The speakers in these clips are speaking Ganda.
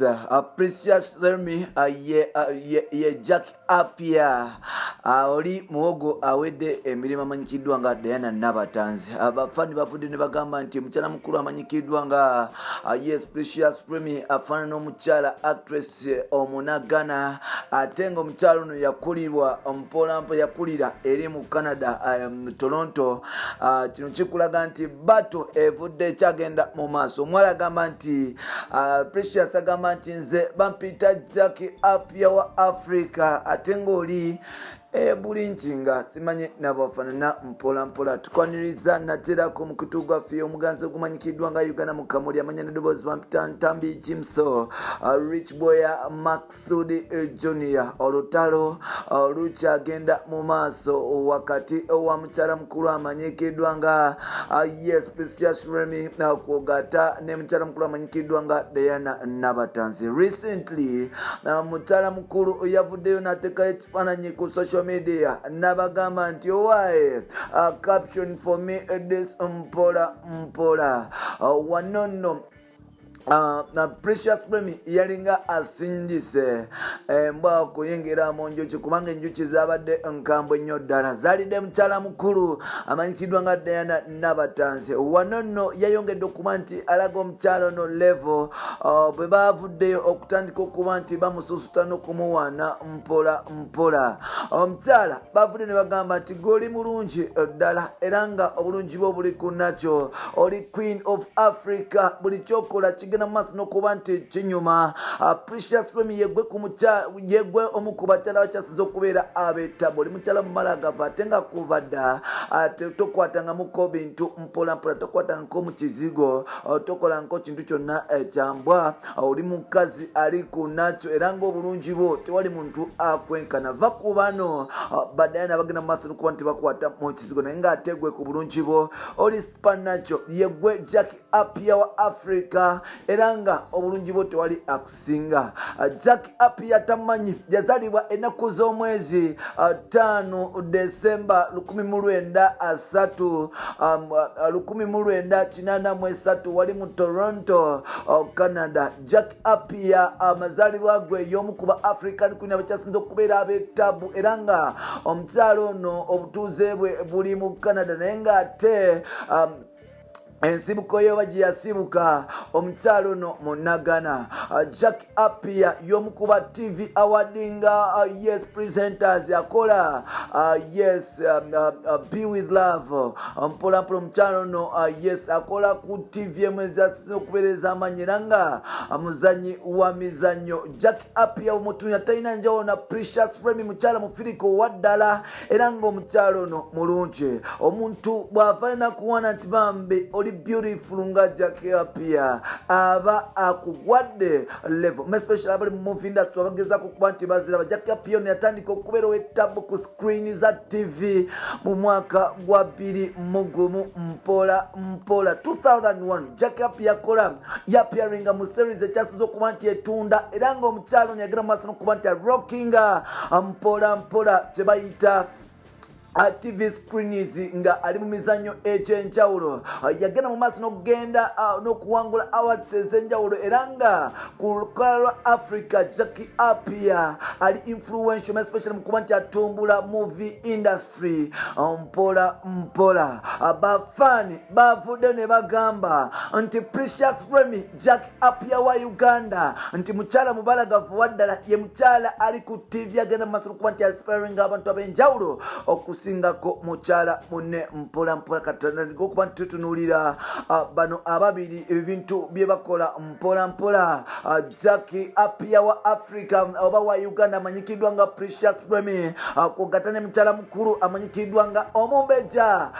Yes, Precious Remy, ye Jack Apia, oli muwogo awedde emirimu amanyikiddwa nga Diana Nabatanzi. Abafani bavudde ne bagamba nti mukyala mukulu amanyikiddwa nga yes, Precious Remy afaanana omukyala actress omunagana, ate nga omukyala ono yakulirwa mpolampo, yakulira eri mu Canada, Toronto. Kino kikulaga nti bato evudde ekyagenda mu maaso. Omuwala agamba nti, Precious agamba nti, "Nze bampita Jackie Apia wa Africa," ate ng'oli buli nti nga simanye nabafaanana. Mpola mpola tukwaniriza naterako omukutu gwaffe omuganzi ogumanyikiddwa nga Uganda mu Kamuli. Amanya neddoboozi bampita Ntambi Jimso, Rich Boya Maksudi Junior. Olutalo lukyagenda mu maaso wakati wa mukyala mukulu amanyikiddwa nga yes, Precious Remy, kwogata ne mukyala mukulu amanyikiddwa nga Diana Nabatanzi. Recently mukyala mukulu yavuddeyo n'ateekayo ekifaananyi ku social media n'abagamba nti, "Owaaye, caption for me this mpola mpola." Wano nno Precious Remy yalinga asindise embwa okuyingira mu njuki, kubanga enjuki zabadde nkambwe nnyo ddala, zaalidde mukyala mukulu amanyikiddwa nga Diana Nabatanzi. Wano nno yayongedde okuba nti alaga omukyala ono level, bwe bavuddeyo okutandika okuba nti bamususuta n'okumuwaana mpola mpola. Omukyala bavudde ne bagamba nti, "Gwe mulungi ddala, era nga obulungi bwo buli ku nakyo, oli Queen of Africa, buli kyokola kigenda mu maaso n'okuba nti kinyuma." Precious Remy yegwe ku yegwe omu ku bakyala bakyasiza okubeera ab'ettabu. Oli mukyala mumalagavu, ate nga kuva dda tokwatangamuko bintu mpolampola, tokwatangako mu kizigo, tokolangako kintu kyonna ekyambwa. Oli mukazi ali ku nakyo, era ng'obulungi bwo tewali muntu akwenkana. Va ku bano badayana bagenda mu maaso n'okuba nti bakwata mu kizigo, naye ng'ate gwe ku bulungi bwo oli supernatural. Yegwe Jack Apia wa Africa, era nga obulungi bwo tewali akusinga. Jack Apia tamanyi yazaalibwa ennaku z'omwezi 5 Desemba 1930, 1983, wali mu Toronto, Canada. Jack Apia amazaalibwa gwe y'omu ku ba African Queen abakyasinza okubeera ab'ettabu, era nga omukyalo ono obutuuze bwe buli mu Canada, naye ng'ate ensibuko ye oba gye yasibuka, omukyalo ono munagana. Jack Apia y'omu ku ba TV awardinga, yes, presenters. Akola, yes, Be With Love. Mpolampola omukyalo ono, yes, akola ku TV emu ezasinza okubeereza amanyi, era nga muzanyi wa mizannyo. Jack Apia omutunya talina njawulo na Precious Remy, mukyala mufirika owa ddala, era ng'omukyalo ono mulungi. Omuntu bw'ava nakuwana nti, "Bambi oli beautiful nga Jack Apia," aba akugwadde level, especially abali mu movie industry abagezaako okuba nti baziraba. Jack Apia ono yatandika okubeera ow'ettabu ku screen za TV mu mwaka gwa 2001. Mpola mpola 2001 Jack Apia yakola, yaappearinga mu series ekyasinza okuba nti etunda, era ng'omukyalo ono yagenda mu maaso n'okuba nti arockinga mpola mpola kye bayita TV screens nga ali mu mizannyo ekyenjawulo. Yagenda mu maaso n'okugenda n'okuwangula awards ez'enjawulo, era nga ku lukalala lwa Africa Jackie Apia ali influential, especially mu kuba nti atumbula movie industry mpola mpola. Bafaani bavudde ne bagamba nti Precious Remy, Jack Apia wa Uganda, nti mukyala mubalagavu wa ddala, ye mukyala ali ku TV agenda mu maaso n'okuba nti aspiringa abantu ab'enjawulo okusingako mukyala munne. Mpola mpola katandika okuba nti tutunuulira bano ababiri, ebintu bye bakola mpola mpola. Jackie Apia wa Africa oba wa Uganda amanyikiddwa nga Precious Remy, kwogata ne mukyala mukulu amanyikiddwa nga omumbeja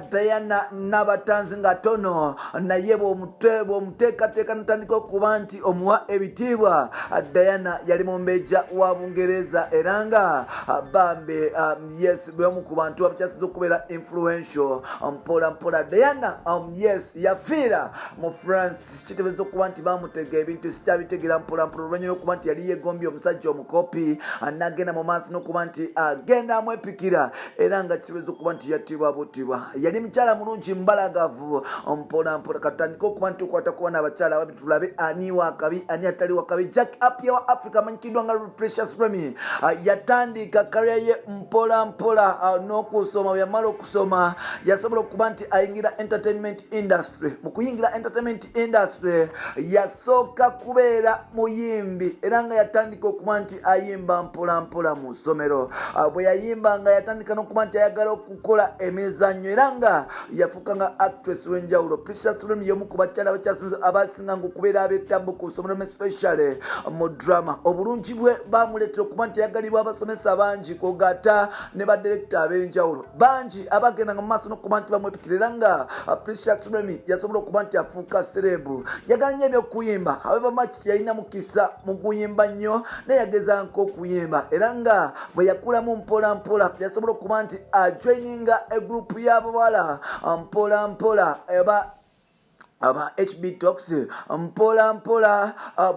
Diana Nabatanzi, nga tono naye bw'omuteekateeka notandika okuba nti omuwa ebitiibwa. Diana yali mumbeja wa Bungereza, era nga bambe, yes, bwemu ku bantu abakyasiza okubeera influential mpola mpola. Diana, yes, yafiira mu France. Kitebeeza okuba nti bamutega ebintu sikyabitegeera mpola mpola, oluvannyuma lwokuba nti yali yegombye omusajja omukopi, nagenda mu maaso n'okuba nti agenda amwepikira, era nga kitebeeza okuba nti yattibwa buttibwa. Yali mukyala mulungi mbalagavu. Mpola mpola katandika okuba nti okwata kuba n'abakyala ababi, tulabe ani wakabi, ani atali wakabi. Jack Apia wa Africa amanyikiddwa nga Precious Remy yatandika career ye mpola mpola n'okusoma. Bwe yamala okusoma, yasobola okuba nti ayingira entertainment industry. Mu kuyingira entertainment industry, yasooka kubeera muyimbi, era nga yatandika okuba nti ayimba mpola mpola mu ssomero. Bwe yayimba nga yatandika n'okuba nti ayagala okukola emizannyo, era nga yafuuka nga actress w'enjawulo. Precious Remy y'omu ku bakyala abasinga nga okubeera ab'ettabu ku ssomero, especially mu drama. Obulungi bwe bamuleetera okuba nti ayagalibwa abasomesa bangi, kwogatta ne badirekita ab'enjawulo bangi abagendanga mu maaso n'okuba nti bamwepikira, era nga Precious Remy yasobola okuba nti afuuka celeb. Yagala nnyo ebyokuyimba. However much teyalina mukisa mu kuyimba nnyo, naye yagezaako okuyimba, era nga bwe yakulamu mpola mpola yasobola okuba nti ajoininga egurupu y'abawala mpola mpola eba aba HB Tox. Mpola mpola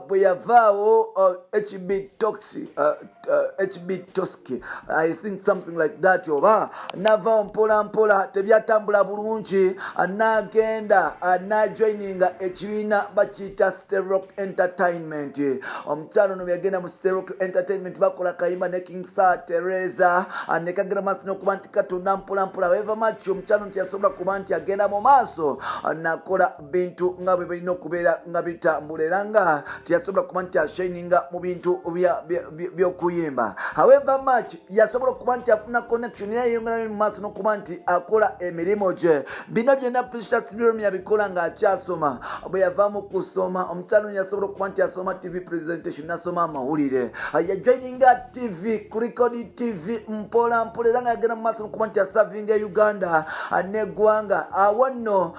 bwe yavaawo HB Tox, HB Tosk, I think something like that, oba navaawo mpola mpola tebyatambula bulungi, nagenda najoininga ekibiina bakiyita Sterock Entertainment. Omukyalo ono yagenda mu Sterock Entertainment, bakola kayimba ne King Sa Teresa, ne kagenda maaso n'okuba nti katonda mpola mpola. However much omukyalo nti yasobola kuba nti agenda mu maaso nakola bintu nga bwe birina okubeera nga bitambula, era nga teyasobola kuba nti ashininga mu bintu by'okuyimba. However much yasobola okuba nti afuna connection, era yeyongera mu maaso n'okuba nti akola emirimu gye. Bino byonna Precious Remy yabikola ng'akyasoma. Bwe yava mu kusoma, omukyalo ono yasobola okuba nti asoma TV presentation, nasoma amawulire, yajoininga TV ku Record TV mpola mpola, era nga yagenda mu maaso n'okuba nti aservinga Uganda neggwanga. Awo nno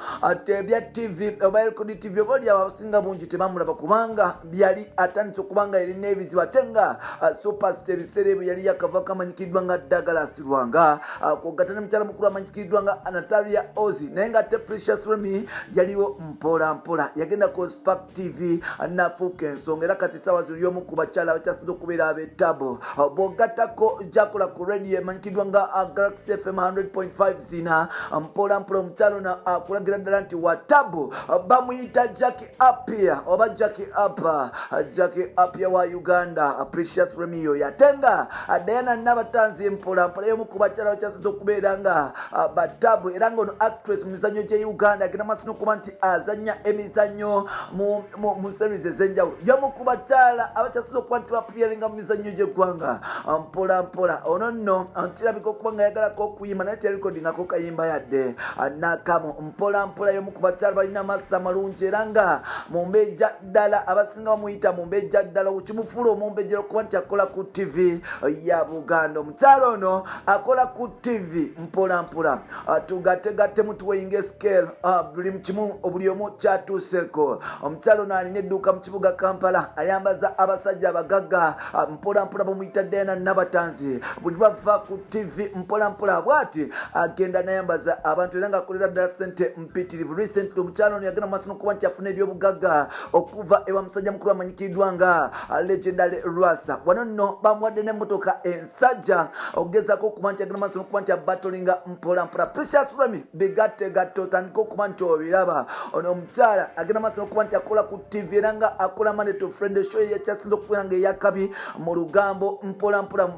ebya TV oba Record TV oba oliawo abasinga bungi tebamulaba, kubanga yali atandise okuba nga erina ebizibu, ate nga superstar ebiseera ebyo yali yakava kamanyikiddwa nga Douglas Lwanga, kwogatta ne mukyala mukulu amanyikiddwa nga Natalia Ozi. Naye nga ate Precious Remy yaliwo mpola mpola, yagenda ku Spark TV nafuuka ensonga, era kati saawa zino y'omu ku bakyala abakyasinza okubeera ab'ettabo. Bw'ogattako gyakola ku radio emanyikiddwa nga Galaxy FM 100.5 zina, mpola mpola omukyalo ono akulagira ddala nti watabu. Bamuyita Jackie Apia oba Jackie Apa, Jackie Apia wa Uganda, Precious Remy oyo. Ate nga Diana Nabatanzi mpola mpola y'omu ku bakyala bakyasinza okubeera nga batabu, era nga ono actress mu mizannyo gye Uganda, agenda maaso n'okuba nti azannya emizannyo mu series ez'enjawulo. Y'omu ku bakyala abakyasinza okuba nti baappearinga mu mizannyo gy'eggwanga mpola mpola. Ono nno kirabika okuba nga yagalako okuyimba, naye teyarekodingako kayimba yadde nakamu. Mpola mpola y'omu ku bakyala balina amaaso amalungi, era nga mumbejja ddala, abasinga bamuyita mumbejja ddala, kimufuula omumbejjera okuba nti akola ku TV ya Buganda. Omukyala ono akola ku TV mpola mpola. Tugategattemu, tuweyinga scale, buli kimu buli omu kyatuuseeko. Omukyala ono alina edduuka mu kibuga Kampala, ayambaza abasajja abagagga. Mpola mpola bamuyita Diana Nabatanzi. Buli lwava ku TV mpola mpola bwati agenda nayambaza abantu, era ngaakolera ddala sente mpitirivu. Recently omukyala ono yagenda maaso nokuba nti afuna ebyobugagga okuva ewa musajja mukulu amanyikiddwa nga Legendary Lwasa. Wano nno bamuwadde n'emmotoka ensajja okugezako okuba nti agenda maaso nokuba nti abatolinga mpola mpola. Precious Remy, bigattegatte otandika okuba nti obiraba. Ono omukyala agenda maaso nokuba nti akola ku TV, era nga akola Monday to Friday show eyakyasinza okubeera nga eyakabi mu lugambo mpola mpola mu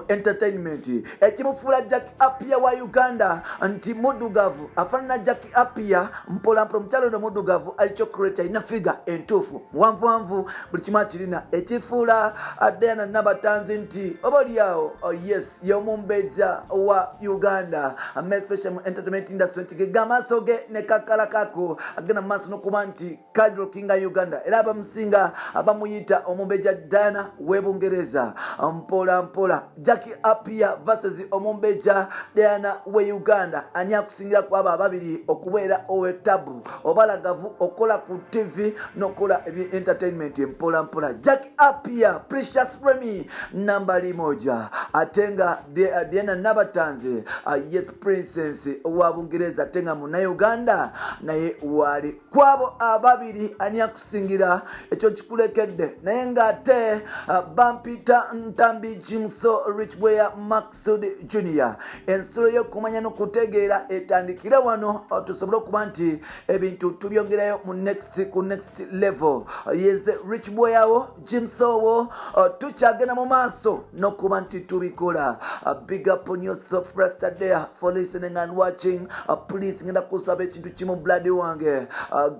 entertainment. Ekimufuula Jack Apia wa Uganda nti muddugavu, afaanana Jack Apia mpolampola. Omukyalo ono muddugavu, ali chocolate, alina figure entuufu, muwanvuwanvu, buli kimu akirina. Ekifuula Diana Nabatanzi nti oba oliawo, oh yes, y'omumbejja wa Uganda, especially mu entertainment industry, nti gega amaaso ge ne kakala kako agenda mu maaso n'okuba nti kadrokinga Uganda, era abamusinga bamuyita omumbejja Diana w'Ebungereza mpola mpola. Jackie Appiah versus Omumbejja Diana we Uganda, ani akusingira ku abo ababiri okubeera ow'ettabu obalagavu okukola ku TV n'okukola ebye entertainment mpola mpola? Jackie Appiah, Precious Remy nambali moja, ate nga Diana Nabatanzi, yes princess owa Bungereza ate nga Munnayuganda naye waali. Kwabo ababiri ani akusingira? Ekyo kikulekedde. Naye ng'ate bampita Ntambi Jimso Rich Bweya Maxud Junior. Ensulo y'okumanya n'okutegeera etandikire wano, tusobole okuba nti ebintu tubyongerayo mu next ku next level. Yenze Rich Bweyawo Jimsowo, tukyagenda mu maaso n'okuba nti tubikola. Big up on yourself rest there for listening and watching. Please, ngenda kusaba ekintu kimu, blood wange,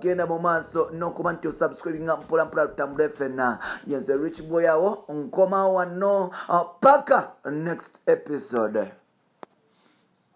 genda mu maaso n'okuba nti osubscribinga mpola mpola, tutambule ffenna. Yenze Rich Bweyawo, nkomawo wano paka next episode.